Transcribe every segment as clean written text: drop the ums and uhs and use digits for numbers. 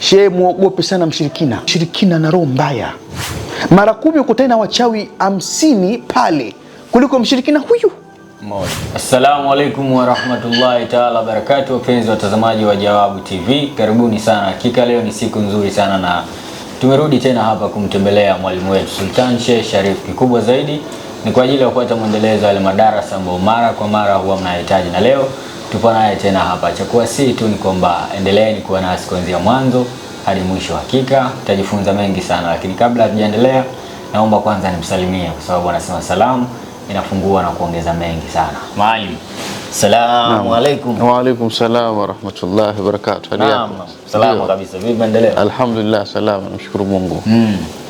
Shehe, muogope sana mshirikina. Mshirikina na roho mbaya. Mara 10 ukutane na wachawi 50 pale kuliko mshirikina huyu mmoja. Assalamu alaikum warahmatullahi taala wabarakatuh, wapenzi watazamaji wa Jawabu TV, karibuni sana. Hakika leo ni siku nzuri sana na tumerudi tena hapa kumtembelea mwalimu wetu Sultan Sheikh Sharif. Kikubwa zaidi ni kwa ajili ya kupata mwendelezo wa madarasa ambayo mara kwa mara huwa mnahitaji, na leo tupo naye tena hapa. Cha kuwasihi tu ni kwamba endeleeni kuwa nasi kuanzia mwanzo hadi mwisho, hakika tutajifunza mengi sana. Lakini kabla hatujaendelea, naomba kwanza nimsalimie kwa sababu anasema salamu inafungua na kuongeza mengi sana. Maalim, salamu alaikum. Wa alaikum salam wa rahmatullahi wa barakatuh. Naam, salama kabisa. Vipi maendeleo? Alhamdulillah, salama, namshukuru Mungu.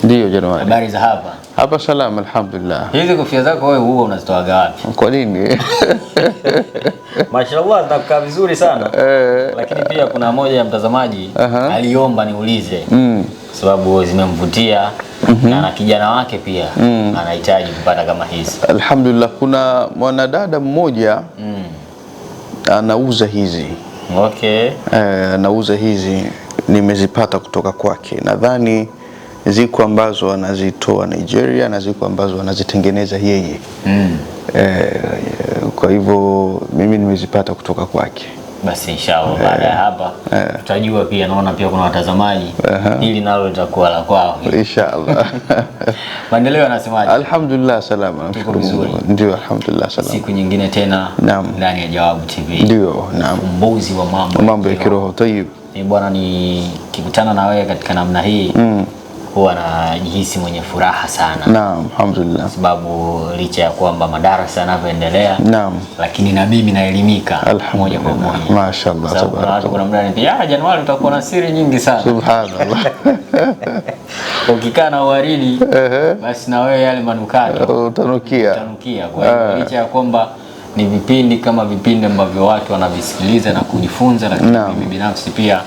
Ndio Januari. Habari za hapa? Hapa salama alhamdulillah. Hizi kofia zako wewe huwa unazitoaga wapi? Kwa nini? Mashallah, zinakaa vizuri sana. Lakini pia kuna moja ya mtazamaji aliomba niulize sababu zimemvutia na kijana wake pia anahitaji kupata kama hizi. Alhamdulillah, kuna mwanadada mmoja anauza hizi. Okay. Anauza hizi, nimezipata kutoka kwake. Nadhani ziko ambazo anazitoa Nigeria na ziko ambazo anazitengeneza yeye. Kwa hivyo mimi nimezipata kutoka kwake. Basi inshallah baada ya hapa tutajua pia, naona pia kuna watazamaji hili nalo litakuwa la kwao inshallah. Maendeleo yanasemaje? Alhamdulillah, salama, tuko vizuri. Ndio, alhamdulillah salama. Siku nyingine tena ndani ya Jawabu TV. Ndio, naam. Ufumbuzi wa mambo ya kiroho. Tayib. Ni bwana, nikikutana na wewe katika namna hii huwa najihisi mwenye furaha sana. Naam, alhamdulillah. Sababu licha ya kwamba madarasa yanavyoendelea, naam, lakini na mimi naelimika moja kwa moja. Mashaallah, tabarak. Kuna muda ni Januari utakuwa na siri nyingi sana. Subhanallah. Ukikaa na uhariri basi na wewe yale manukato utanukia. Utanukia. Kwa hiyo licha ya kwamba ni vipindi kama vipindi ambavyo watu wanavisikiliza na kujifunza, lakini mimi binafsi pia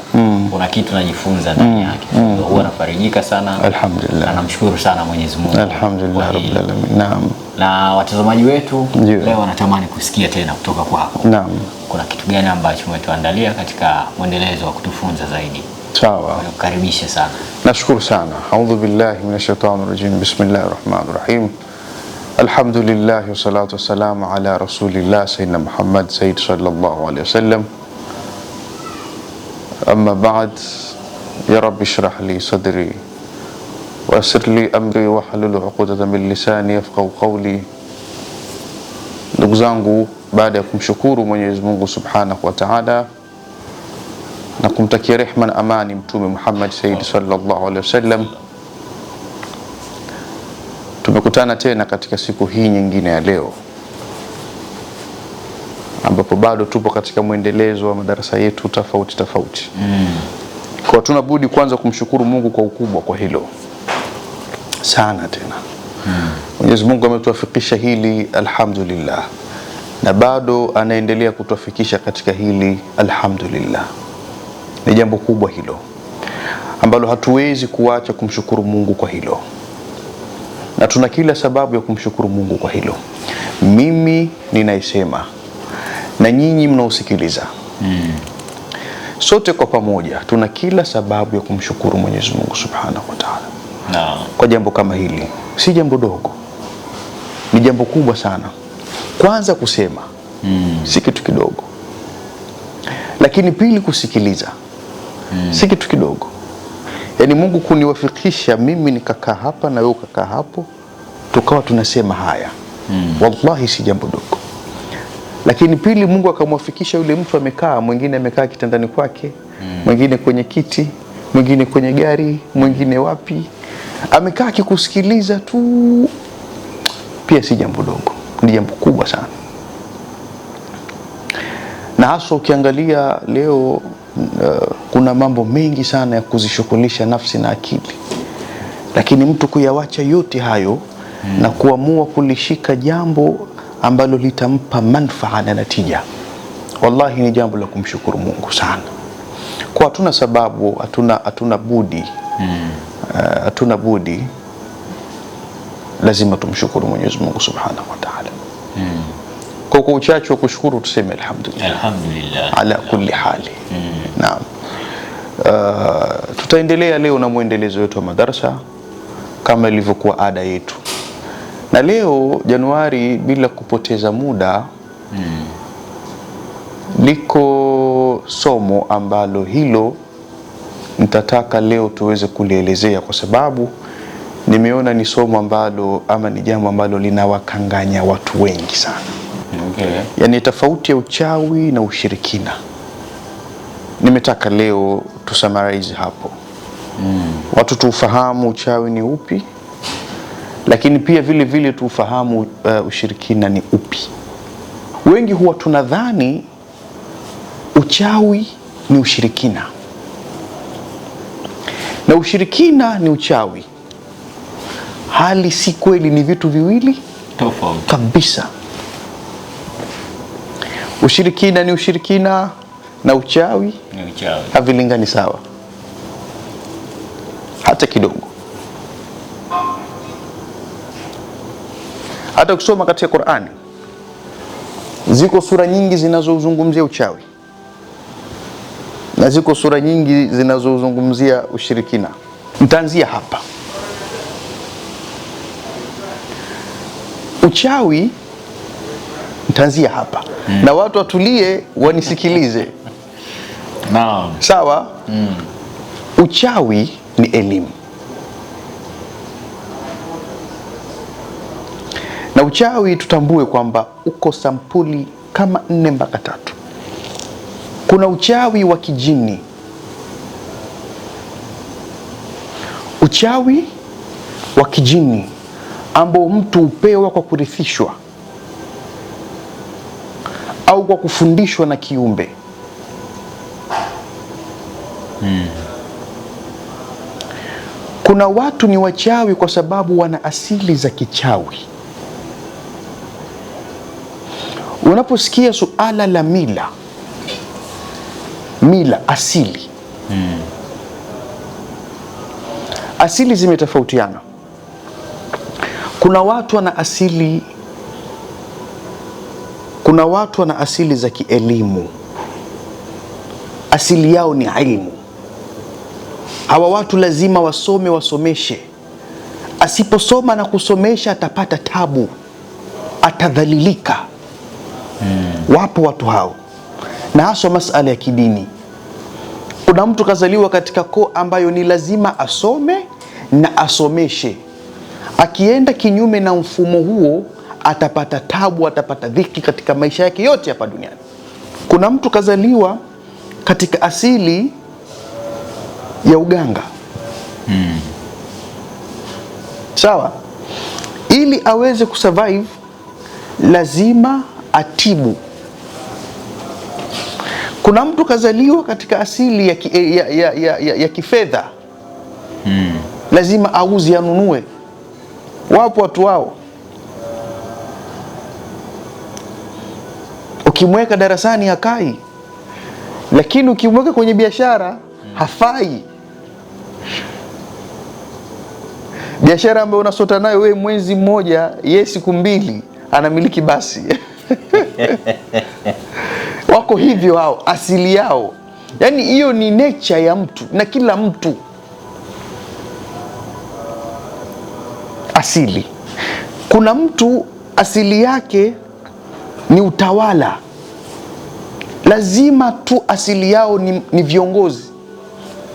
kuna kitu najifunza ndani yake. Huwa nafarijika sana. Alhamdulillah. Na namshukuru sana Mwenyezi Mungu. Alhamdulillah rabbil alamin. Naam. Na watazamaji wetu leo wanatamani kusikia tena kutoka kwako. Naam. Kuna kitu gani ambacho umetuandalia katika mwendelezo wa kutufunza zaidi? Sawa. Nakukaribisha sana. Nashukuru sana. A'udhu billahi minash shaitani rajim. Bismillahir rahmanir rahim. Alhamdulillah wassalatu wassalamu ala rasulillah sayyidina Muhammad sayyid sallallahu alayhi wasallam. Amma ba'd, ya rabbi shrah li sadri wa yassir li amri wahlul 'uqdatan min lisani yafqahu qawli. Ndugu zangu, baada ya kumshukuru Mwenyezi Mungu Subhanahu wa Ta'ala na kumtakia rehma na amani Mtume Muhammad sayyid sallallahu alayhi wasallam, tumekutana tena katika siku hii nyingine ya leo ambapo bado tupo katika mwendelezo wa madarasa yetu tofauti tofauti. Kwa tunabudi kwanza kumshukuru Mungu kwa ukubwa kwa hilo sana tena. Mwenyezi Mungu ametuafikisha hili alhamdulillah, na bado anaendelea kutuafikisha katika hili alhamdulillah. Ni jambo kubwa hilo ambalo hatuwezi kuacha kumshukuru Mungu kwa hilo, na tuna kila sababu ya kumshukuru Mungu kwa hilo. Mimi ninaisema na nyinyi mnaosikiliza, sote kwa pamoja tuna kila sababu ya kumshukuru Mwenyezi Mungu Subhanahu wa Ta'ala kwa jambo kama hili. Si jambo dogo, ni jambo kubwa sana. Kwanza kusema si kitu kidogo, lakini pili kusikiliza si kitu kidogo. Yaani Mungu kuniwafikisha mimi nikakaa hapa na wewe ukakaa hapo tukawa tunasema haya, wallahi si jambo dogo. Lakini pili, Mungu akamwafikisha yule mtu amekaa, mwingine amekaa kitandani kwake, mwingine kwenye kiti, mwingine kwenye gari, mwingine wapi, amekaa akikusikiliza tu, pia si jambo dogo, ni jambo kubwa sana. Na hasa ukiangalia leo kuna mambo mengi sana ya kuzishughulisha nafsi na akili, lakini mtu kuyawacha yote hayo na kuamua kulishika jambo ambalo litampa manfaa na natija, wallahi ni jambo la kumshukuru Mungu sana. Kwa hatuna sababu, hatuna budi, hatuna budi, lazima tumshukuru Mwenyezi Mungu Subhanahu wa Ta'ala. Kwa uchache wa kushukuru tuseme alhamdulillah, alhamdulillah ala kulli hali. Naam. Tutaendelea leo na mwendelezo wetu wa madarasa kama ilivyokuwa ada yetu. Na leo Januari, bila kupoteza muda, liko somo ambalo hilo nitataka leo tuweze kulielezea, kwa sababu nimeona ni somo ambalo ama ni jambo ambalo linawakanganya watu wengi sana. Yani tofauti ya uchawi na ushirikina. Nimetaka leo tusummarize hapo. Watu tuufahamu uchawi ni upi, lakini pia vile vile tuufahamu ushirikina ni upi. Wengi huwa tunadhani uchawi ni ushirikina na ushirikina ni uchawi. Hali si kweli, ni vitu viwili tofauti kabisa. Ushirikina ni ushirikina na uchawi ni uchawi, havilingani sawa hata kidogo. Hata ukisoma katika Qur'ani ziko sura nyingi zinazozungumzia uchawi na ziko sura nyingi zinazozungumzia ushirikina. Nitaanzia hapa. Uchawi nitaanzia hapa. Na watu watulie wanisikilize. Naam. Sawa? Uchawi ni elimu. Na uchawi tutambue kwamba uko sampuli kama 4 mpaka 3. Kuna uchawi wa kijini, uchawi wa kijini ambao mtu hupewa kwa kurithishwa au kwa kufundishwa na kiumbe. Kuna watu ni wachawi kwa sababu wana asili za kichawi. Unaposikia suala la mila, mila asili, asili zimetofautiana. Kuna watu wana asili, kuna watu wana asili za kielimu, asili yao ni ilmu. Hawa watu lazima wasome, wasomeshe. Asiposoma na kusomesha atapata tabu, atadhalilika. Wapo watu hao, na haswa masala ya kidini. Kuna mtu kazaliwa katika koo ambayo ni lazima asome na asomeshe. Akienda kinyume na mfumo huo atapata tabu, atapata dhiki katika maisha yake yote hapa duniani. Kuna mtu kazaliwa katika asili ya uganga. Sawa? Ili aweze kusurvive lazima atibu. Kuna mtu kazaliwa katika asili ya kifedha. Lazima auze anunue. Wapo watu wao. Ukimweka darasani hakai, lakini ukimweka kwenye biashara hafai. Biashara ambayo unasota nayo wewe mwezi mmoja, yeye siku 2 anamiliki basi. Wako hivyo hao, asili yao. Yaani hiyo ni nature ya mtu na kila mtu. Asili. Kuna mtu asili yake ni utawala. Lazima tu asili yao ni viongozi.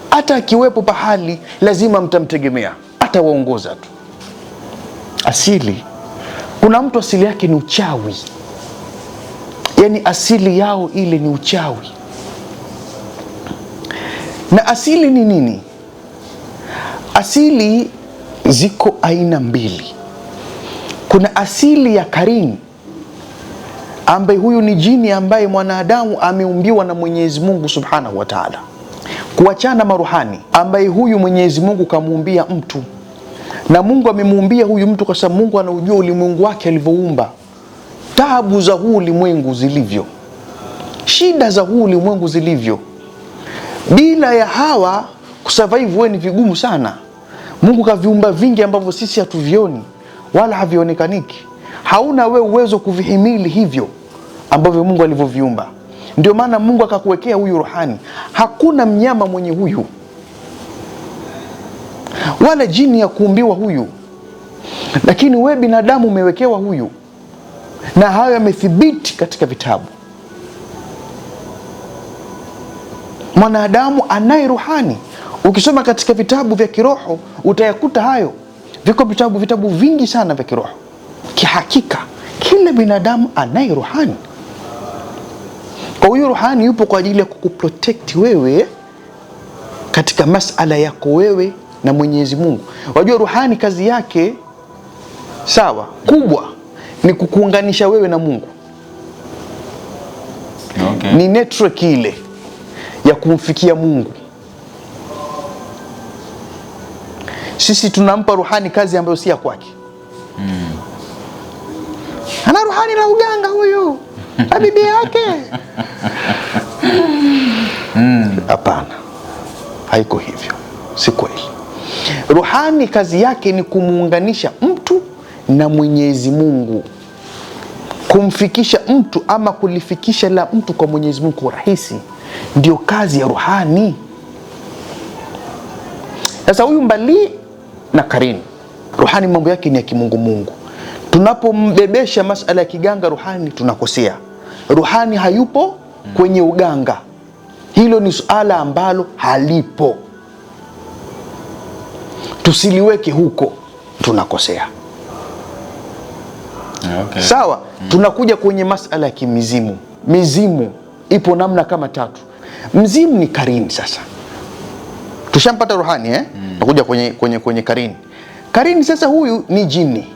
Hata akiwepo pahali lazima mtamtegemea, atawaongoza tu. Asili. Kuna mtu asili yake ni uchawi. Yaani asili yao ile ni uchawi. Na asili ni nini? Asili ziko aina mbili. Kuna asili ya karini, ambaye huyu ni jini ambaye mwanadamu ameumbiwa na Mwenyezi Mungu Subhanahu wa Ta'ala. Kuachana maruhani, ambaye huyu Mwenyezi Mungu kamuumbia mtu. Na Mungu amemuumbia huyu mtu kwa sababu Mungu anaujua ulimwengu wake alivyoumba. Taabu za huu ulimwengu zilivyo, shida za huu ulimwengu zilivyo. Bila ya hawa kusurvive wewe ni vigumu sana. Mungu kaviumba vingi ambavyo sisi hatuvioni wala havionekaniki. Hauna wewe uwezo kuvihimili hivyo ambavyo Mungu alivyoviumba. Ndio maana Mungu akakuwekea huyu ruhani. Hakuna mnyama mwenye huyu wala jini ya kuumbiwa huyu, lakini we binadamu umewekewa huyu, na hayo yamethibiti katika vitabu. Mwanadamu anaye ruhani. Ukisoma katika vitabu vya kiroho utayakuta hayo. Viko vitabu vingi sana vya kiroho. Kihakika kila binadamu anaye ruhani. Kwa hiyo ruhani yupo kwa ajili ya kukuprotect wewe katika masala yako wewe na Mwenyezi Mungu. Wajua ruhani kazi yake sawa kubwa ni kukuunganisha wewe na Mungu. Okay. Ni network ile ya kumfikia Mungu. Sisi tunampa ruhani kazi ambayo si ya kwake. Ana ruhani la uganga huyu, na bibi yake. Hapana, haiko hivyo, si kweli. Ruhani kazi yake ni kumuunganisha mtu na Mwenyezi Mungu, kumfikisha mtu ama kulifikisha la mtu kwa Mwenyezi Mungu kwa urahisi. Ndio kazi ya ruhani. Sasa huyu mbali na karini, ruhani mambo yake ni ya kimungu mungu. Tunapombebesha masala ya kiganga ruhani tunakosea. Ruhani hayupo kwenye uganga. Hilo ni suala ambalo halipo, tusiliweke huko, tunakosea. Okay. Sawa. Tunakuja kwenye masala ya kimizimu. Mizimu ipo namna kama tatu. Mzimu ni karini. Sasa tushampata ruhani eh? Tunakuja kwenye karini. Karini sasa huyu ni jini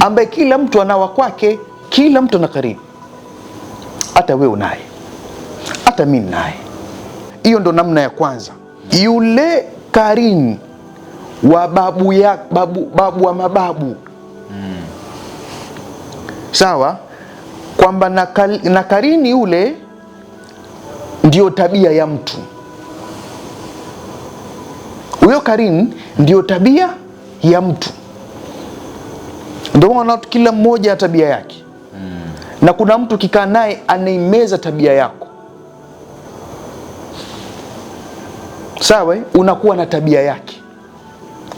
ambaye kila mtu anawa kwake, kila mtu ana karini. Hata wewe unaye, hata mimi naye. Hiyo ndo namna ya kwanza. Yule karini wa babu ya babu wa mababu. Sawa, kwamba na karini yule ndio tabia ya mtu. Huyo karini ndio tabia ya mtu. Ndio maana kila mmoja tabia yake. Na kuna mtu kikaa naye anaimeza tabia yako. Sawa, unakuwa na tabia yake.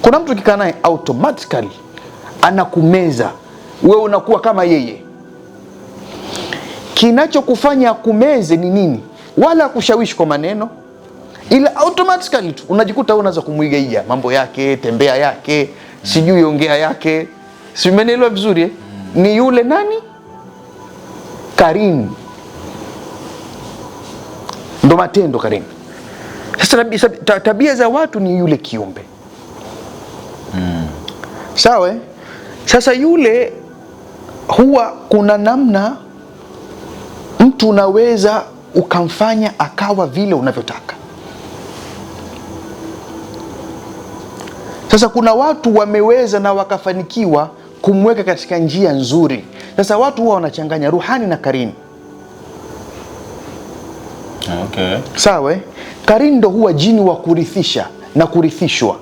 Kuna mtu kikaa naye automatically anakumeza, wewe unakuwa kama yeye. Kinachokufanya akumeze ni nini? Wala kushawishi kwa maneno, ila automatically tu unajikuta wewe unaanza kumwiga mambo yake, tembea yake, sijui ongea yake. Si umenielewa vizuri eh? Ni yule nani? Karini. Ndo matendo karini. Sasa tabia za watu ni yule kiumbe. Sawa? Sasa yule huwa kuna namna mtu unaweza ukamfanya akawa vile unavyotaka. Sasa kuna watu wameweza na wakafanikiwa kumweka katika njia nzuri. Sasa watu huwa wanachanganya ruhani na karini. Okay. Sawa? Karini ndo huwa jini wa kurithisha na kurithishwa.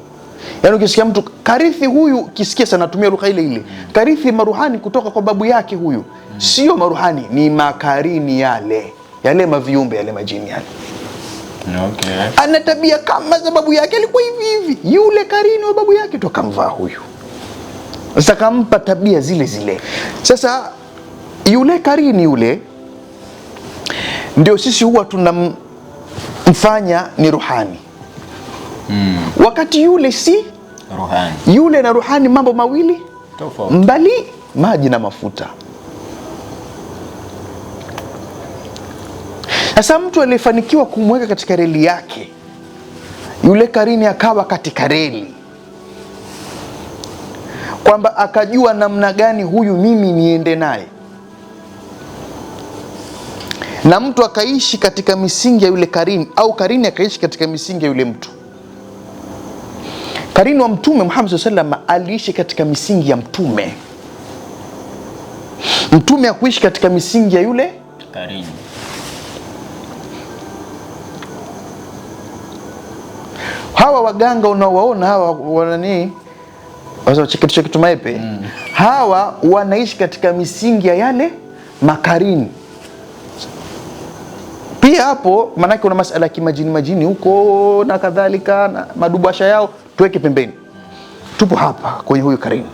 Yaani ukisikia mtu karithi huyu, kisikia sana tumia lugha ile ile. Karithi maruhani kutoka kwa babu yake huyu. Sio maruhani, ni makarini yale. Yale maviumbe yale majini yale. Okay. Ana tabia kama za babu yake, alikuwa hivi hivi. Yule karini wa babu yake tu akamvaa huyu. Sasa kampa tabia zile zile. Sasa yule karini yule ndio sisi huwa tunamfanya ni ruhani. Wakati yule si ruhani. Yule na ruhani mambo mawili tofauti, mbali maji na mafuta. Sasa mtu aliyefanikiwa kumweka katika reli yake, yule karini akawa katika reli, kwamba akajua namna gani huyu mimi niende naye, na mtu akaishi katika misingi ya yule karini, au karini akaishi katika misingi ya yule mtu. Karini wa Mtume Muhammad sallallahu alaihi wasallam aliishi katika misingi ya Mtume. Mtume hakuishi katika misingi ya yule karini. Hawa waganga unaowaona hawa wanani kitu maepe, hawa wanaishi katika misingi ya yale makarini. Pia hapo maanake kuna masala ya kimajini majini huko na kadhalika na madubasha yao tuweke pembeni. Tupo hapa kwenye huyu karini.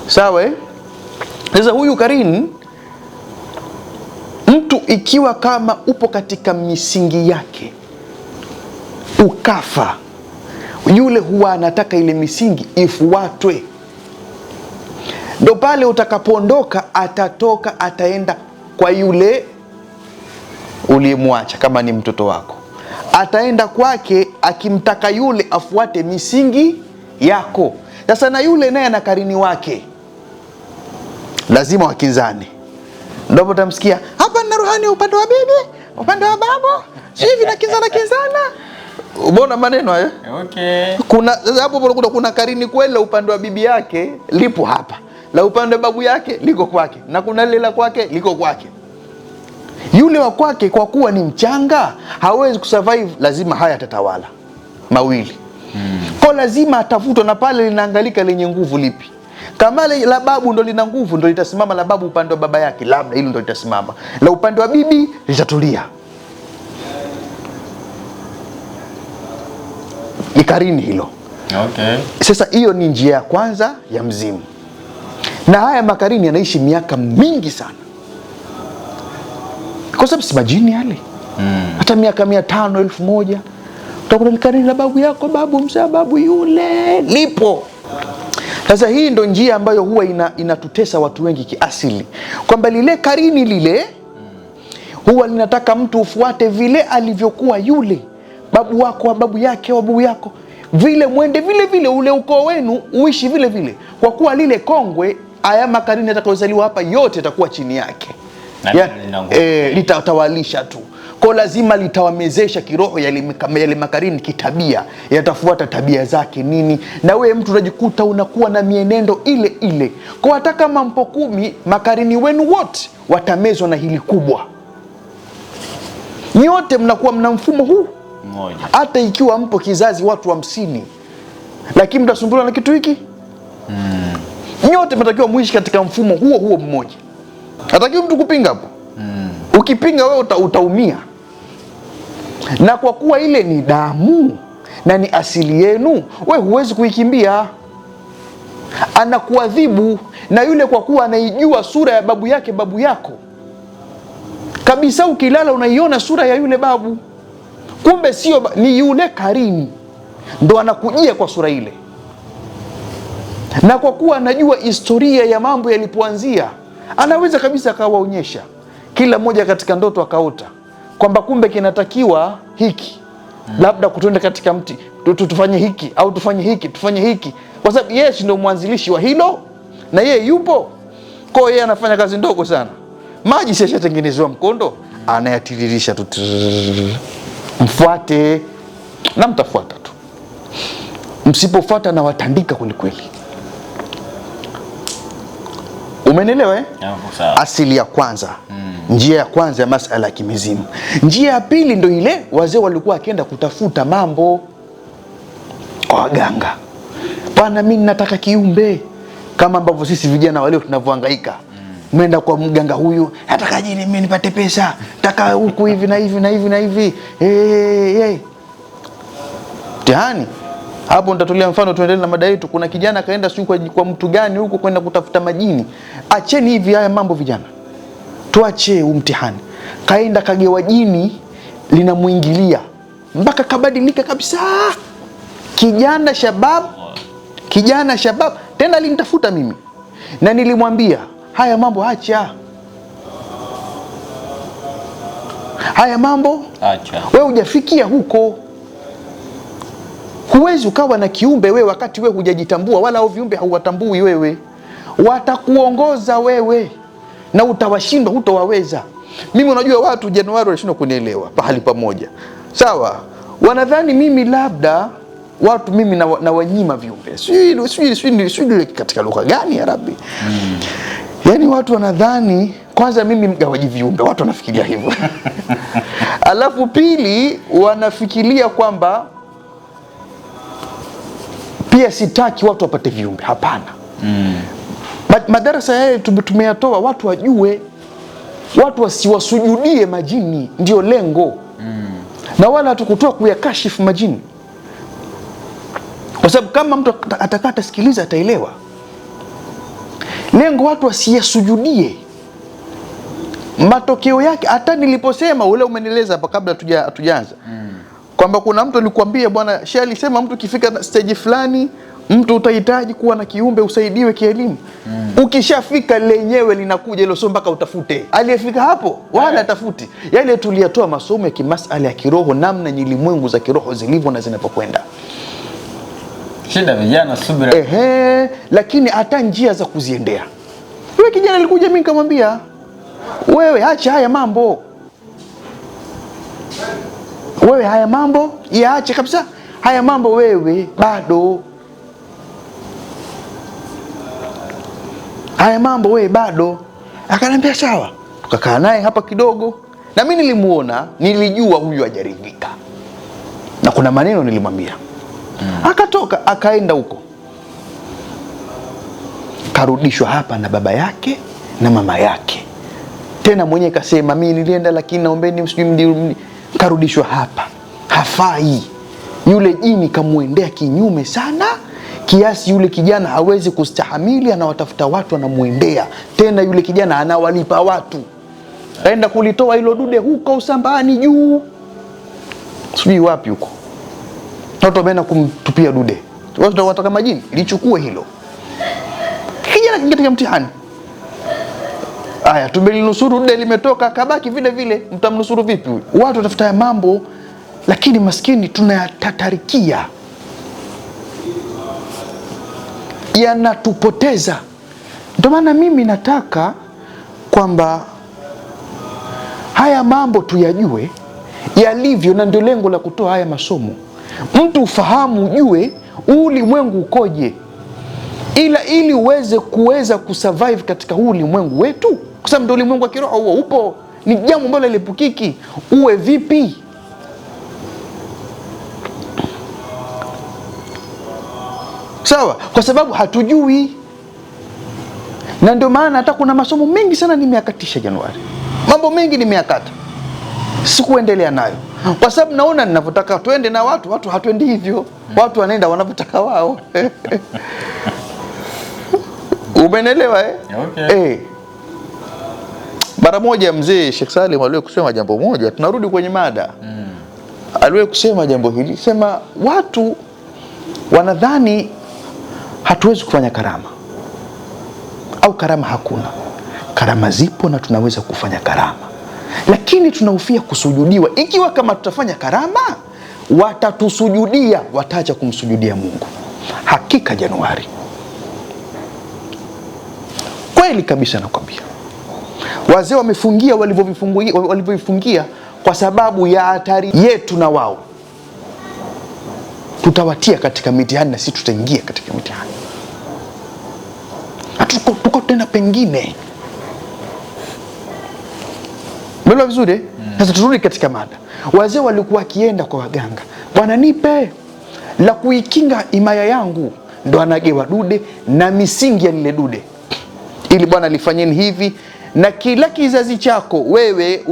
Sawa eh? Sasa huyu karini, mtu ikiwa kama upo katika misingi yake ukafa, yule huwa anataka ile misingi ifuatwe. Ndo pale utakapoondoka, atatoka ataenda kwa yule uliyemwacha, kama ni mtoto wako ataenda kwake akimtaka yule afuate misingi yako. Sasa na yule naye ana karini wake, lazima wakinzane. Ndipo utamsikia hapa nina ruhani upande wa bibi, upande wa babu, si hivi na kinzana kinzana. Umeona maneno hayo? Okay. Kuna hapo kuna karini kweli la upande wa bibi yake lipo hapa, la upande wa babu yake liko kwake, na kuna lile la kwake liko kwake. Yule wa kwake kwa kuwa ni mchanga hawezi kusurvive, lazima haya atatawala mawili. Kwa lazima atafutwa, na pale linaangalika lenye nguvu lipi. Kama la babu ndo lina nguvu, ndo litasimama la babu upande wa baba yake, labda hilo ndo litasimama. La upande wa bibi litatulia. Ni karini hilo. Okay. Sasa hiyo ni njia ya kwanza ya mzimu, na haya makarini yanaishi miaka mingi sana, kwa sababu si majini yale. Hata miaka 500, 1000 utakuta karini la babu yako, babu mzaa babu yule lipo. Sasa hii ndo njia ambayo huwa inatutesa watu wengi kiasili, kwamba lile karini lile huwa linataka mtu ufuate vile alivyokuwa yule babu wako wa babu yake wa babu yako, vile mwende vile vile, ule ukoo wenu uishi vile vile, kwa kuwa lile kongwe, haya makarini atakayozaliwa hapa yote yatakuwa chini yake, litatawalisha tu. Kwa lazima litawamezesha kiroho yale makarini kitabia, yatafuata tabia zake nini, na we mtu unajikuta unakuwa na mienendo ile ile. Kwa hata kama mpo 10, makarini wenu wote watamezwa na hili kubwa. Nyote mnakuwa mna mfumo huu mmoja, hata ikiwa mpo kizazi watu 50, lakini mtasumbuliwa na kitu hiki. Nyote mnatakiwa muishi katika mfumo huo huo mmoja. Hatakiwi mtu kupinga hapo. Ukipinga wewe utaumia. Na kwa kuwa ile ni damu na ni asili yenu, we huwezi kuikimbia. Anakuadhibu. Na yule kwa kuwa anaijua sura ya babu yake, babu yako kabisa, ukilala unaiona sura ya yule babu, kumbe sio, ni yule karini ndo anakujia kwa sura ile. Na kwa kuwa anajua historia ya mambo yalipoanzia, anaweza kabisa akawaonyesha kila mmoja katika ndoto akaota kwamba kumbe kinatakiwa hiki, labda kutenda katika mti tufanye hiki au tufanye hiki tufanye hiki, kwa sababu yeye ndio mwanzilishi wa hilo na yeye yupo. Kwa hiyo yeye anafanya kazi ndogo sana. Maji si yashatengenezewa mkondo, anayatiririsha tu, mfuate na mtafuata tu, msipofuata na watandika kweli kweli. Umenielewa eh? Asili ya kwanza. Njia ya kwanza ya masala ya kimizimu. Njia ya pili ndo ile wazee walikuwa wakienda kutafuta mambo kwa waganga. Bwana, mimi nataka kiumbe, kama ambavyo sisi vijana waleo tunavyohangaika. Mwenda kwa mganga huyu, nataka jini mimi nipate pesa, nataka huku hivi na hivi na hivi na hivi. Mtihani. Hapo nitatolea mfano, tuendelee na mada yetu. Kuna kijana kaenda sio kwa mtu gani huko kwenda kutafuta majini. Acheni hivi haya mambo vijana, tuache umtihani. Kaenda kagewa jini linamuingilia mpaka kabadilika kabisa. Kijana shabab, kijana shabab. Tena alinitafuta mimi na nilimwambia haya mambo acha, haya mambo acha, wewe hujafikia huko. Huwezi ukawa na kiumbe wewe wakati wewe hujajitambua, wala hao viumbe hauwatambui wewe. Watakuongoza wewe na utawashindwa, hutowaweza. Mimi unajua watu Januari wanashindwa kunielewa pahali pamoja, sawa? Wanadhani mimi labda watu mimi na wanyima viumbe, sijui katika lugha gani ya Rabbi. Yaani watu wanadhani kwanza mimi mgawaji viumbe, watu wanafikiria hivyo. Alafu pili wanafikiria kwamba pia sitaki watu wapate viumbe. Hapana. Madarasa yale tumeyatoa watu wajue. Watu wasiwasujudie majini, ndio lengo. Na wala hatukutoa kuyakashifu majini, kwa sababu kama mtu atakaa atasikiliza ataelewa. Lengo watu wasiyasujudie. Matokeo yake hata niliposema ule umenieleza hapa kabla hatujaanza kwamba kuna mtu alikwambia bwana Sheikh alisema mtu ukifika stage fulani mtu utahitaji kuwa na kiumbe usaidiwe kielimu. Ukishafika lenyewe linakuja hilo, sio mpaka utafute. Aliyefika hapo wala atafuti. Yale tuliyatoa masomo ya kimasala ya kiroho, namna nyilimwengu za kiroho zilivyo na zinapokwenda. Shida vijana subira. Ehe, lakini hata njia za kuziendea. Yule kijana alikuja, mimi nikamwambia wewe acha haya mambo. Wewe haya mambo yaache kabisa. Haya mambo wewe bado. Haya mambo wewe bado. Akaniambia sawa. Tukakaa naye hapa kidogo. Na mimi nilimuona, nilijua huyu hajaridhika. Na kuna maneno nilimwambia. Akatoka akaenda huko. Karudishwa hapa na baba yake na mama yake. Tena mwenyewe kasema mimi nilienda lakini naombeni msijui, karudishwa hapa. Hafai. Yule jini kamuendea kinyume sana kiasi yule kijana hawezi kustahamili, anawatafuta watu anamuendea. Tena yule kijana anawalipa watu. Kaenda kulitoa hilo dude huko Usambani juu. Sijui wapi huko. Watu wameenda kumtupia dude. Watu wataka majini, lichukue hilo. Kijana katika mtihani. Aya, tumelinusuru dude limetoka, kabaki vile vile, mtamnusuru vipi huyu? Watu watafuta mambo lakini maskini tunayatatarikia. Yanatupoteza. Ndio maana mimi nataka kwamba haya mambo tuyajue yalivyo, na ndio lengo la kutoa haya masomo. Mtu ufahamu, ujue ulimwengu ukoje, ila ili uweze kuweza kusurvive katika huu ulimwengu wetu, kwa sababu ndio ulimwengu wa kiroho huo upo, ni jambo ambalo halipukiki. Uwe vipi? Sawa, kwa sababu hatujui. Na ndio maana hata kuna masomo mengi sana nimeyakatisha Januari. Mambo mengi nimeyakata. Sikuendelea nayo. Kwa sababu naona ninavyotaka tuende na watu, watu hatuendi hivyo. Watu wanaenda wanavyotaka wao. Umeelewa eh? Okay. Mara moja mzee Sheikh Salim aliwahi kusema jambo moja, tunarudi kwenye mada. Aliwahi kusema jambo hili, sema watu wanadhani hatuwezi kufanya karama au karama hakuna. Karama zipo na tunaweza kufanya karama, lakini tunahofia kusujudiwa. Ikiwa kama tutafanya karama watatusujudia, wataacha kumsujudia Mungu. Hakika Januari, kweli kabisa nakwambia, wazee wamefungia walivyovifungia kwa sababu ya hatari yetu na wao. Tutawatia katika mitihani na sisi tutaingia katika mitihani. Hatuko tena pengine. Umeelewa vizuri? Sasa turudi katika mada. Wazee walikuwa wakienda kwa waganga, bwana nipe la kuikinga himaya yangu, ndo anagewa dude na misingi ya lile dude, ili bwana lifanyeni hivi, na kila kizazi chako wewe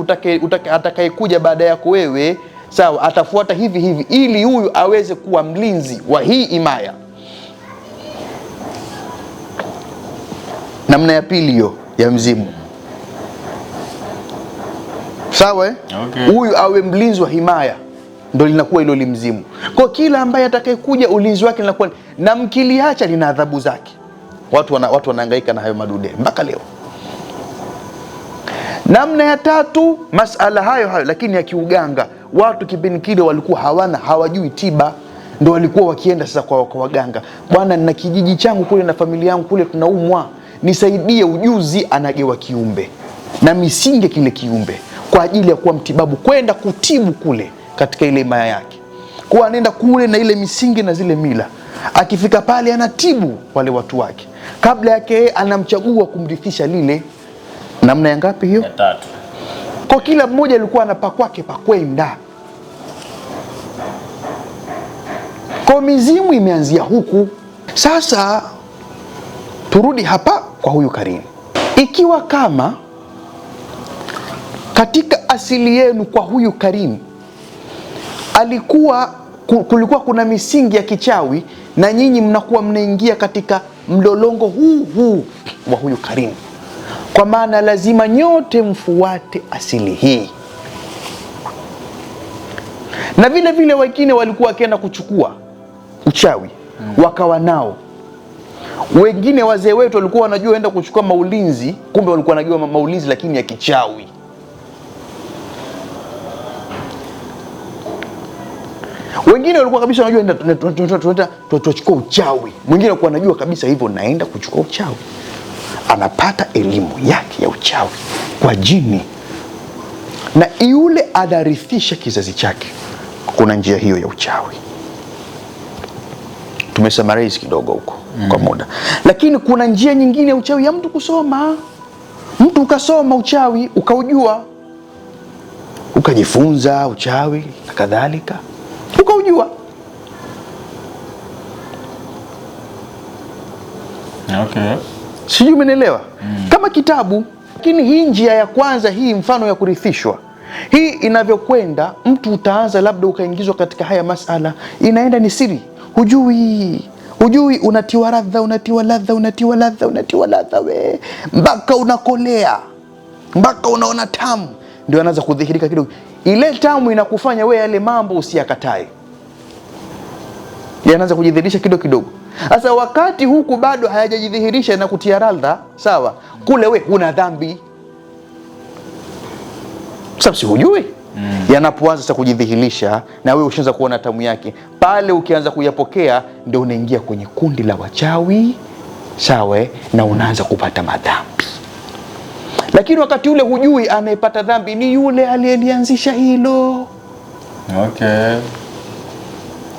atakayekuja baada yako wewe, sawa, atafuata hivi hivi, ili huyu aweze kuwa mlinzi wa hii himaya. Namna ya pili hiyo ya mzimu. Sawa eh? Okay. Huyu awe mlinzi wa himaya, ndo linakuwa hilo limzimu. Kwa kila ambaye atakayekuja ulinzi wake linakuwa, na mkiliacha lina adhabu zake. Watu wanahangaika na hayo madude mpaka leo. Namna ya tatu, masala hayo hayo lakini ya kiuganga. Watu kipindi kile walikuwa hawajui tiba, ndo walikuwa wakienda sasa kwa waganga. Bwana, nina kijiji changu kule na familia yangu kule tunaumwa, nisaidie ujuzi. Anagewa kiumbe na misingi kile kiumbe kwa ajili ya kuwa mtibabu, kwenda kutibu kule katika ile himaya yake. Kwa anaenda kule na ile misingi na zile mila, akifika pale anatibu wale watu wake. Kabla yake yeye anamchagua kumrithisha lile. Namna ya ngapi hiyo? Ya tatu. Kwa kila mmoja alikuwa ana pa kwake pa kwenda. Kwa mizimu imeanzia huku. Sasa turudi hapa kwa huyu Karini. Ikiwa kama Katika asili yenu kwa huyu Karim alikuwa kulikuwa kuna misingi ya kichawi, na nyinyi mnakuwa mnaingia katika mlolongo huu huu wa huyu Karim, kwa maana lazima nyote mfuate asili hii. Na vile vile wengine walikuwa wakienda kuchukua uchawi wakawa nao. Wengine wazee wetu walikuwa wanajua enda kuchukua maulinzi, kumbe walikuwa wanajua maulinzi lakini ya kichawi. Wengine walikuwa kabisa wanajua enda tuchukua uchawi. Mwingine alikuwa anajua kabisa hivyo naenda kuchukua uchawi. Anapata elimu yake ya uchawi kwa jini, na yule anarithisha kizazi chake. Kuna njia hiyo ya uchawi. Tumesummarize kidogo huko kwa muda. Lakini kuna njia nyingine ya uchawi ya mtu kusoma. Mtu ukasoma uchawi, ukaujua, ukajifunza uchawi na kadhalika, ukaujua. Okay. Sijui umenielewa? Kama kitabu. Lakini hii njia ya kwanza hii, mfano ya kurithishwa, hii inavyokwenda, mtu utaanza labda ukaingizwa katika haya masala, inaenda ni siri, hujui, unatiwa radha, unatiwa ladha, unatiwa ladha, unatiwa ladha we, mpaka unakolea, mpaka unaona tamu, ndio anaanza kudhihirika kidogo. Ile tamu inakufanya we yale mambo usiyakatae, yanaanza kujidhihirisha kidogo kidogo. Sasa wakati huku bado hayajajidhihirisha na kutia radha, sawa, kule we huna dhambi, sababu si hujui. Yanapoanza sasa kujidhihirisha na wewe ushaanza kuona tamu yake, pale ukianza kuyapokea ndio unaingia kwenye kundi la wachawi, sawa, na unaanza kupata madhambi. Lakini wakati ule hujui, anayepata dhambi ni yule aliyelianzisha hilo. Okay.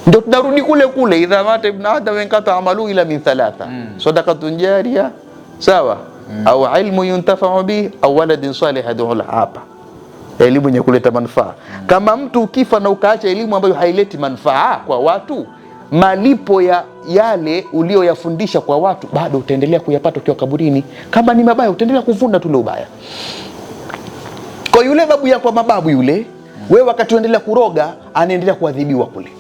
Ndio tunarudi kule kule, idha mata ibn adam inqata amalu ila min thalatha, sadaqatun jariya, sawa, au ilmu yuntafa'u bi, au waladin salih yad'u lahu. Hapa elimu yenye kuleta manufaa. Kama mtu ukifa na ukaacha elimu ambayo haileti manufaa kwa watu, malipo ya yale ulioyafundisha kwa watu bado utaendelea kuyapata ukiwa kaburini. Kama ni mabaya utaendelea kuvuna tu ubaya. Kwa yule babu yako mababu yule, wewe wakati unaendelea kuroga, anaendelea kuadhibiwa kule.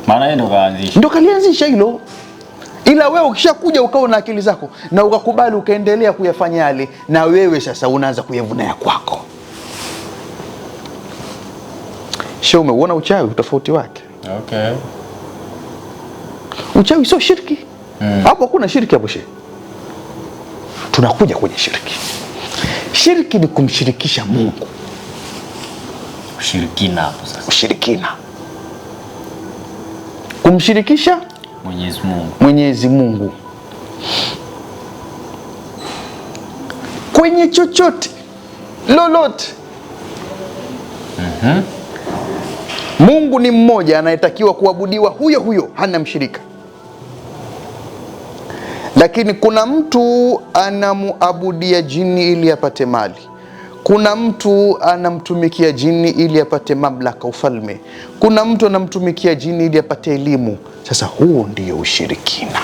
Maana yeye ndo kaanzisha. Ndo kalianzisha hilo. Ila wewe ukishakuja ukawa na akili zako na ukakubali ukaendelea kuyafanya yale, na wewe sasa unaanza kuyavuna ya kwako. Sio, umeuona uchawi utofauti wake? Okay. Uchawi sio shirki. Hapo hakuna shirki hapo shehe. Tunakuja kwenye shirki. Shirki ni kumshirikisha Mungu. Ushirikina hapo sasa. Ushirikina. Kumshirikisha Mwenyezi Mungu. Mwenyezi Mungu kwenye chochote lolote. Mungu ni mmoja anayetakiwa kuabudiwa, huyo huyo, hana mshirika. Lakini kuna mtu anamuabudia jini ili apate mali, kuna mtu anamtumikia jini ili apate mamlaka, ufalme, kuna mtu anamtumikia jini ili apate elimu. Sasa huo ndio ushirikina,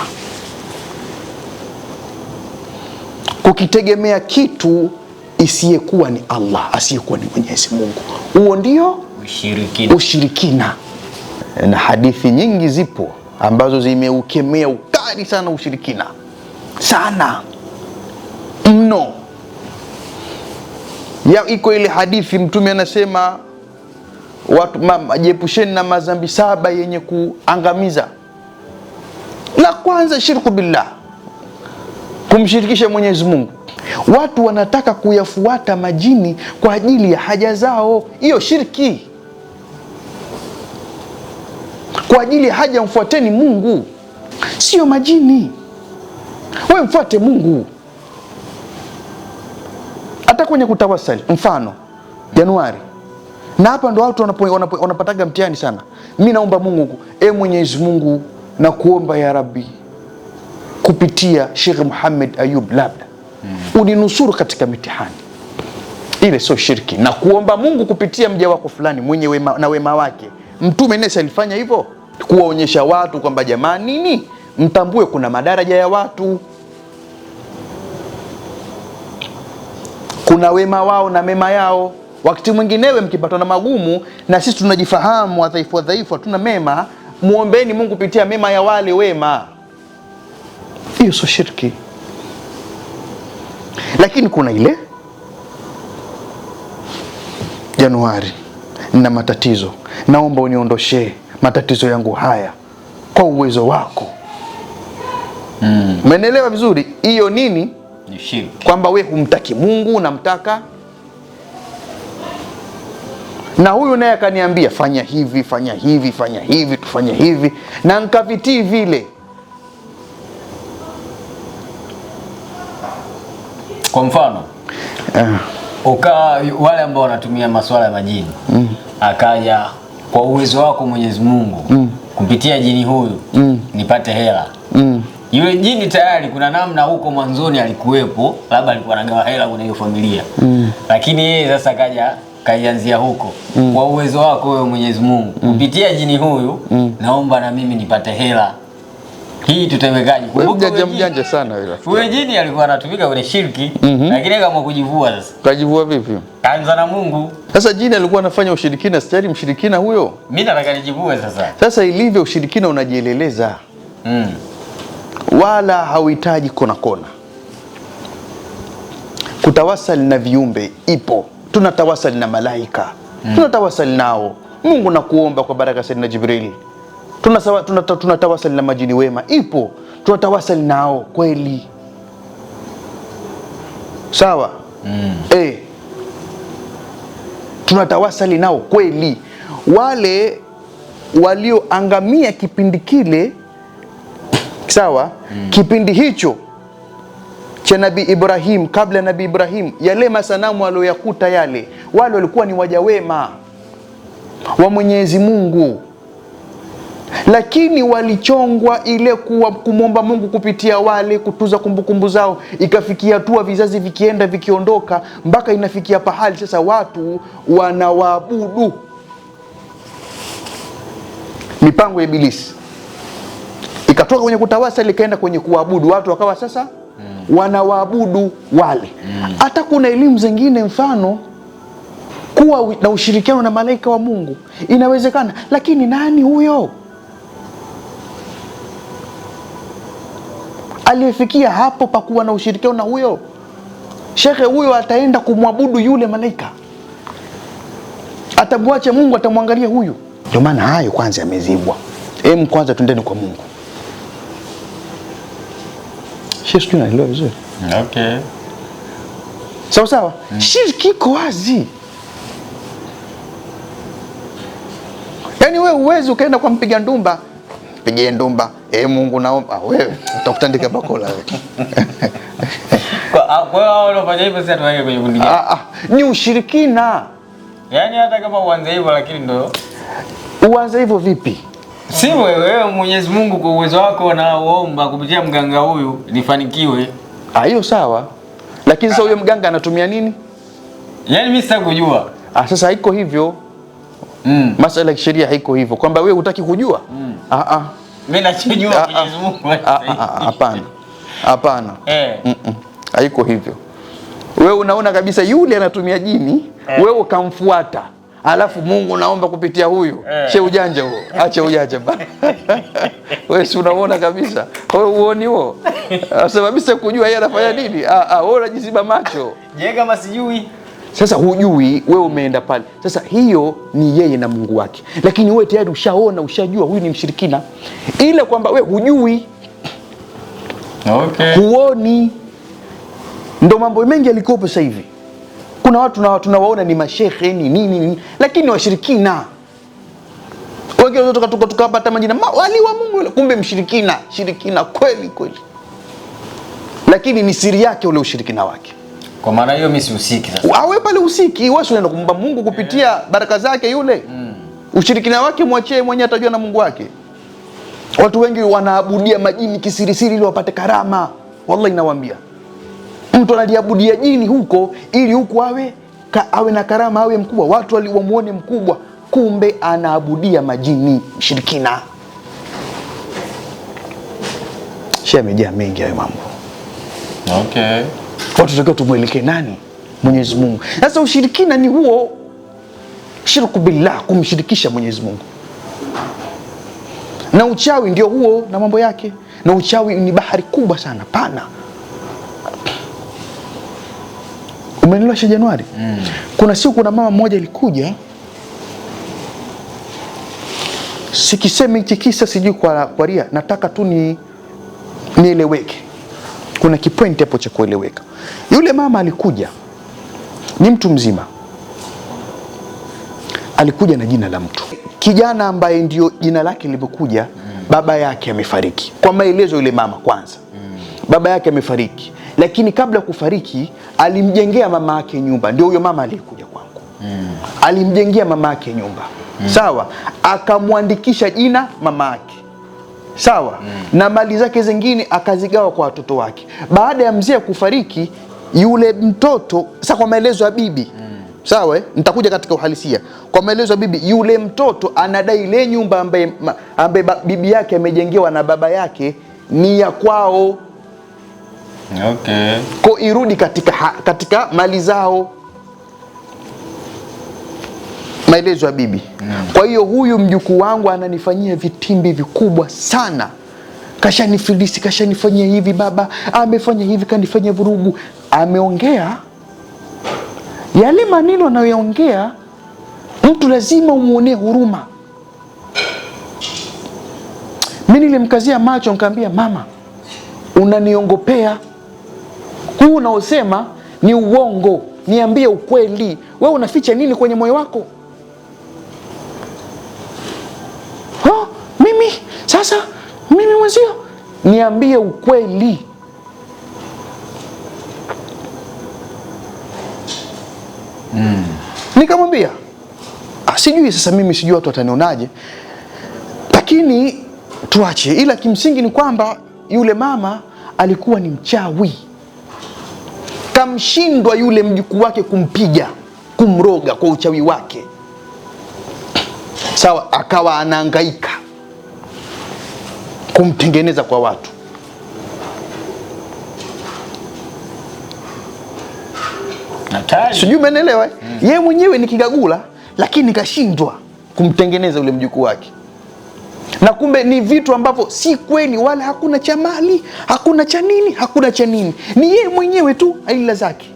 kukitegemea kitu isiyekuwa ni Allah, asiyekuwa ni Mwenyezi Mungu, huo ndio ushirikina. Ushirikina. Na hadithi nyingi zipo ambazo zimeukemea ukali sana ushirikina, sana mno. Ya iko ile hadithi Mtume anasema watu jiepusheni na madhambi saba yenye kuangamiza. La kwanza shirku billah, kumshirikisha Mwenyezi Mungu. Watu wanataka kuyafuata majini kwa ajili ya haja zao, hiyo shirki. Kwa ajili ya haja mfuateni Mungu, sio majini. Wewe mfuate Mungu. Hata kwenye kutawasali, mfano Januari, na hapa ndo watu wanapataga mtihani sana. Mimi naomba Mungu, Mwenyezi Mungu na kuomba ya Rabbi kupitia Sheikh Muhammad Ayub labda uninusuru katika mitihani ile. Sio shirki na kuomba Mungu kupitia mja wako fulani mwenye wema, na wema wake. Mtume nesi alifanya hivyo kuwaonyesha watu kwamba jamani, nini, mtambue kuna madaraja ya watu. Kuna wema wao na mema yao. Wakati mwinginewe mkipatwa na magumu, na sisi tunajifahamu wadhaifu wadhaifu, hatuna mema, muombeeni Mungu kupitia mema ya wale wema. Hiyo sio shirki. Lakini kuna ile Januari nina matatizo, naomba uniondoshee matatizo yangu haya kwa uwezo wako. Umeelewa vizuri? Hiyo nini? Ni shirki. Kwamba we humtaki Mungu, unamtaka. Na huyu naye akaniambia fanya hivi, fanya hivi, fanya hivi, tufanye hivi, na nikavitii vile. Kwa mfano wale ambao wanatumia masuala ya majini, akaja kwa uwezo wako Mwenyezi Mungu kupitia jini huyu nipate hela. Yule jini tayari kuna namna huko mwanzoni alikuwepo, labda alikuwa anagawa hela kwenye hiyo familia. Lakini yeye sasa kaja kaianzia huko. Kwa uwezo wako wewe Mwenyezi Mungu kupitia jini huyu naomba na mimi nipate hela. Hii tutawekaje? Kumbuka mjanja sana yule. Huyo jini alikuwa anatumika kwenye shirki, lakini kama kujivua sasa. Kajivua vipi? Kaanza na Mungu. Sasa jini alikuwa anafanya ushirikina, sitari mshirikina huyo. Mimi nataka nijivue sasa. Sasa ilivyo ushirikina unajieleleza. Wala hauhitaji kona kona. Kutawasali na viumbe ipo. Tunatawasali na malaika. Tunatawasali nao. Mungu nakuomba kwa baraka Sayyidina Jibril. Tunatawasali na majini wema ipo, tunatawasali nao kweli, sawa. Tunatawasali nao kweli. Wale walioangamia kipindi kile, sawa, kipindi hicho cha Nabii Ibrahim, kabla Nabii Ibrahim, yale masanamu aliyoyakuta yale, wale walikuwa ni waja wema wa Mwenyezi Mungu, lakini walichongwa ile kuwa kumwomba Mungu kupitia wale, kutuza kumbukumbu zao. Ikafikia hatua vizazi vikienda vikiondoka, mpaka inafikia pahali sasa watu wanawaabudu. Mipango ya Ibilisi ikatoka kwenye kutawasa ikaenda kwenye kuabudu. Watu wakawa sasa wanawaabudu wale. Hata kuna elimu zingine, mfano kuwa na ushirikiano na malaika wa Mungu inawezekana, lakini nani huyo aliyefikia hapo pakuwa na ushirikiano na huyo shekhe? Huyo ataenda kumwabudu yule malaika, atamwacha Mungu, atamwangalia huyu. Ndio maana hayo kwanza yamezibwa. Kwanza tuendeni kwa Mungu. Shekhe, unaelewa vizuri? Okay. Sawa sawa. Shirki iko wazi. Yaani wewe uwezi ukaenda kwa mpiga ndumba, mpigie ndumba, Mungu naomba, wewe utakutandika bakola wewe. Kwa hiyo hao wanaofanya hivyo sasa tuweke kwenye kundi gani? Ni ushirikina. Yaani hata kama uanze hivyo lakini ndio uanze hivyo vipi? Si wewe Mwenyezi Mungu kwa uwezo wako na uomba kupitia mganga huyu nifanikiwe. Hiyo sawa. Lakini sasa huyo mganga anatumia nini? Yaani mimi sitaki kujua. Sasa haiko hivyo. Masala ya kisheria haiko hivyo kwamba wewe hutaki kujua. Mimi nachojua Mwenyezi Mungu. Hapana. Hapana. Haiko hivyo. Wewe unaona kabisa yule anatumia jini, wewe ukamfuata. Alafu Mungu naomba kupitia huyu. Che ujanja huo. Acha ujanja bana. Wewe si unaona kabisa. Wewe uoni huo? Sababisha kujua yeye anafanya nini? Wewe unajiziba macho. Je, kama sijui? Sasa hujui, wewe umeenda pale. Sasa hiyo ni yeye na Mungu wake. Lakini wewe tayari ushaona, ushajua huyu ni mshirikina. Ila kwamba wewe hujui. Okay. Huoni. Ndio mambo mengi yalikopo sasa hivi. Kuna watu tunawaona ni mashehe ni nini nini, lakini washirikina. Wengine tukapata majina wali wa Mungu, kumbe mshirikina, shirikina kweli kweli. Lakini ni siri yake ule ushirikina wake. Kwa maana hiyo mimi sihusiki sasa. Awe pale usiki, wewe unaenda kumwomba Mungu kupitia baraka zake yule. Ushirikina wake mwachie mwenyewe, atajua na Mungu wake. Watu wengi wanaabudia majini kisirisiri ili wapate karama. Wallahi nawaambia. Mtu analiabudia jini huko ili huko awe na karama, awe mkubwa, watu wamuone mkubwa, kumbe anaabudia majini, mshirikina. Shia amejaa mengi hayo mambo. Okay. Watu tunatakiwa tumuelekee nani? Mwenyezi Mungu. Sasa ushirikina ni huo shirku billah, kumshirikisha Mwenyezi Mungu. Na uchawi ndio huo na mambo yake. Na uchawi ni bahari kubwa sana, pana. Umenielewa Sheikh Januari? Kuna siku kuna mama mmoja alikuja, sikisemi hichi kisa sijui kwa ria, nataka tu nieleweke. Kuna kipoint hapo cha kueleweka. Yule mama alikuja, ni mtu mzima, alikuja na jina la mtu kijana ambaye ndio jina lake limekuja. Baba yake amefariki. Kwa maelezo yule mama kwanza, baba yake amefariki, lakini kabla kufariki alimjengea mama yake nyumba. Ndio huyo mama aliyekuja kwangu. Alimjengea mama yake nyumba. Sawa, akamwandikisha jina mama yake. Sawa, na mali zake zingine akazigawa kwa watoto wake. Baada ya mzee kufariki, yule mtoto sasa, kwa maelezo ya bibi, sawa, nitakuja katika uhalisia. Kwa maelezo ya bibi, yule mtoto anadai ile nyumba ambaye bibi yake amejengewa na baba yake ni ya kwao. Okay. Kwa irudi katika mali zao. Maelezo ya bibi. Kwa hiyo huyu mjukuu wangu ananifanyia vitimbi vikubwa sana. Kashanifilisi, kashanifanyia hivi baba, amefanya hivi, kanifanyia vurugu. Ameongea yale maneno anayoongea, mtu lazima umuonee huruma. Mimi nilimkazia macho nikamwambia, mama, unaniongopea. Huu unaosema ni uongo, niambie ukweli. Wewe unaficha nini kwenye moyo wako? Oh, mimi sasa, mimi mwenzio, niambie ukweli. Nikamwambia, sijui sasa mimi sijui watu watanionaje, lakini tuache. Ila kimsingi ni kwamba yule mama alikuwa ni mchawi. Kamshindwa yule mjukuu wake kumpiga, kumroga kwa uchawi wake. Sawa, akawa anahangaika kumtengeneza kwa watu. Sijui umeelewa? Yeye mwenyewe ni kigagula, lakini kashindwa kumtengeneza yule mjukuu wake. Na kumbe ni vitu ambavyo si kweli, wala hakuna cha mali, hakuna cha nini, hakuna cha nini. Ni yeye mwenyewe tu aila zake.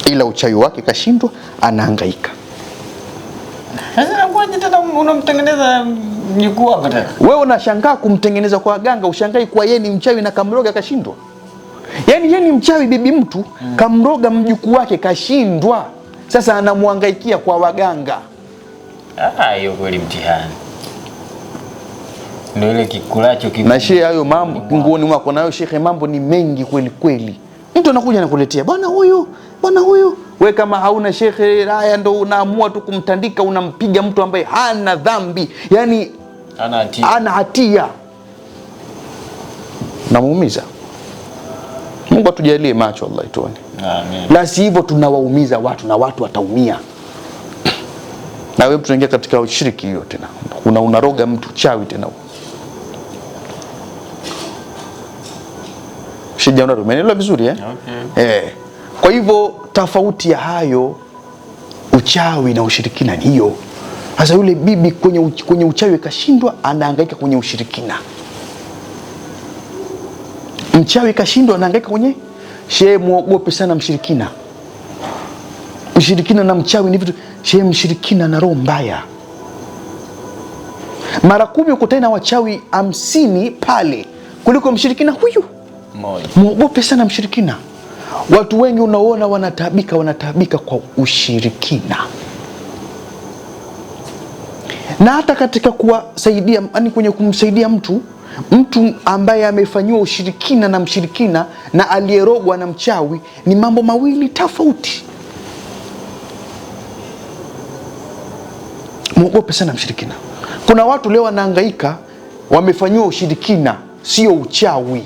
Ila uchawi wake kashindwa, anahangaika. Sasa unakuwaje tena unamtengeneza mjukuu wako tena? Wewe unashangaa kumtengeneza kwa waganga, ushangai kwa yeye ni mchawi na kamroga kashindwa. Yaani yeye ni mchawi bibi mtu, kamroga mjukuu wake kashindwa. Sasa anamhangaikia kwa waganga. Hiyo kweli mtihani. Ndio ile kikulacho kipo. Na shehe hayo mambo nguoni mwako nayo shehe, mambo ni mengi kweli kweli. Mtu anakuja anakuletea, bwana huyu, bwana huyu. We kama hauna shekhe haya ndo unaamua tu kumtandika, unampiga mtu ambaye hana dhambi. Yaani hana hatia. Namuumiza. Mungu atujalie macho Allah tuone. Amen. La si hivyo tunawaumiza watu na watu wataumia. Na wewe tunaingia katika ushiriki hiyo tena. Unaroga mtu chawi tena. Shida unaelewa vizuri eh? Okay. Kwa hivyo tofauti ya hayo uchawi na ushirikina ni hiyo. Sasa yule bibi kwenye uchawi kashindwa, anahangaika kwenye ushirikina. Mchawi kashindwa, anahangaika kwenye shehe. Muogope sana mshirikina. Mshirikina na mchawi ni vitu. Shehe, mshirikina na roho mbaya. Mara 10 ukutane na wachawi 50 pale kuliko mshirikina huyu mmoja. Muogope sana mshirikina. Watu wengi unaona wanataabika kwa ushirikina. Na hata katika kuwasaidia, yani kwenye kumsaidia mtu ambaye amefanyiwa ushirikina na mshirikina na aliyerogwa na mchawi ni mambo mawili tofauti. Muogope sana mshirikina. Kuna watu leo wanahangaika wamefanyiwa ushirikina, sio uchawi.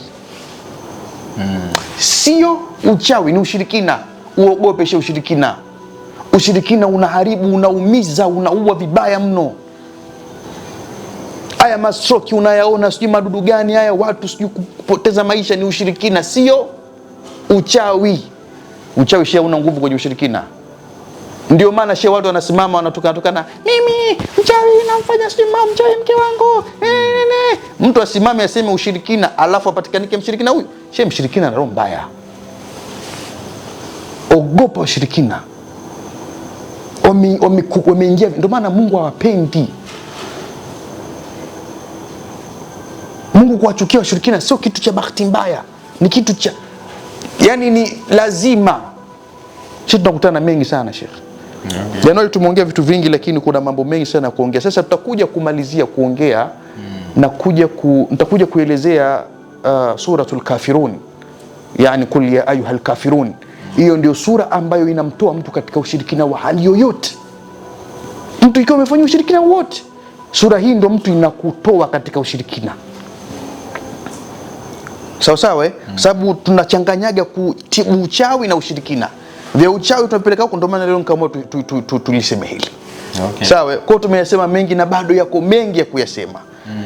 Sio uchawi, ni ushirikina. Uogope ushirikina. Ushirikina unaharibu, unaumiza, unaua vibaya mno. Haya mastroki unayaona, sijui madudu gani haya, watu sijui kupoteza maisha, ni ushirikina, sio Uchawi, uchawi shia una nguvu kwenye ushirikina. Ndio maana shia watu wanasimama wanatukana, mimi mchawi namfanya sijui mchawi mke wangu. Mtu asimame aseme ushirikina alafu apatikanike mshirikina huyu. Shia mshirikina na roho mbaya. Ogopa ushirikina. Wameingia, ndio maana Mungu hawapendi. Mungu kuwachukia washirikina sio kitu cha bahati mbaya, ni kitu cha yani ni lazima. Sisi tunakutana mengi sana Sheikh. Okay. Januari tumeongea vitu vingi, lakini kuna mambo mengi sana kuongea. Sasa tutakuja kumalizia kuongea na kuja nitakuja kuelezea suratul Kafirun, yani kul ya ayuhal kafirun. Hiyo ndio sura ambayo inamtoa mtu katika ushirikina wa hali yoyote. Mtu ikiwa amefanya ushirikina wote, sura hii ndio mtu inakutoa katika ushirikina. Sawa sawa, eh? Sababu tunachanganyaga kutibu uchawi na ushirikina. Vya uchawi tunapeleka huko, ndio maana leo nikaamua tuliseme hili. Okay. Sawa, kwa tumeyasema mengi na bado yako mengi ya kuyasema.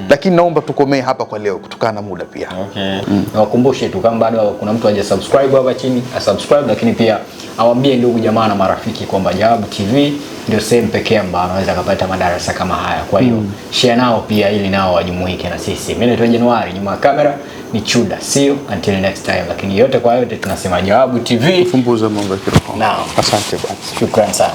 Lakini naomba tukomee hapa kwa leo kutokana na muda pia. Okay. Niwakumbushe tu kama bado kuna mtu hajasubscribe hapa chini, asubscribe, lakini pia awaambie ndugu jamaa na marafiki kwamba Jawabu TV ndio sehemu pekee ambayo anaweza kupata madarasa kama haya. Kwa hiyo share nao pia ili nao wajumuike na sisi. Mimi naitwa Januari, nyuma ya kamera ni Chuda. See you until next time. Lakini yote kwa yote tunasema Jawabu TV, ufumbuzi wa mambo ya kiroho. Naam. Asante bwana. Shukrani sana.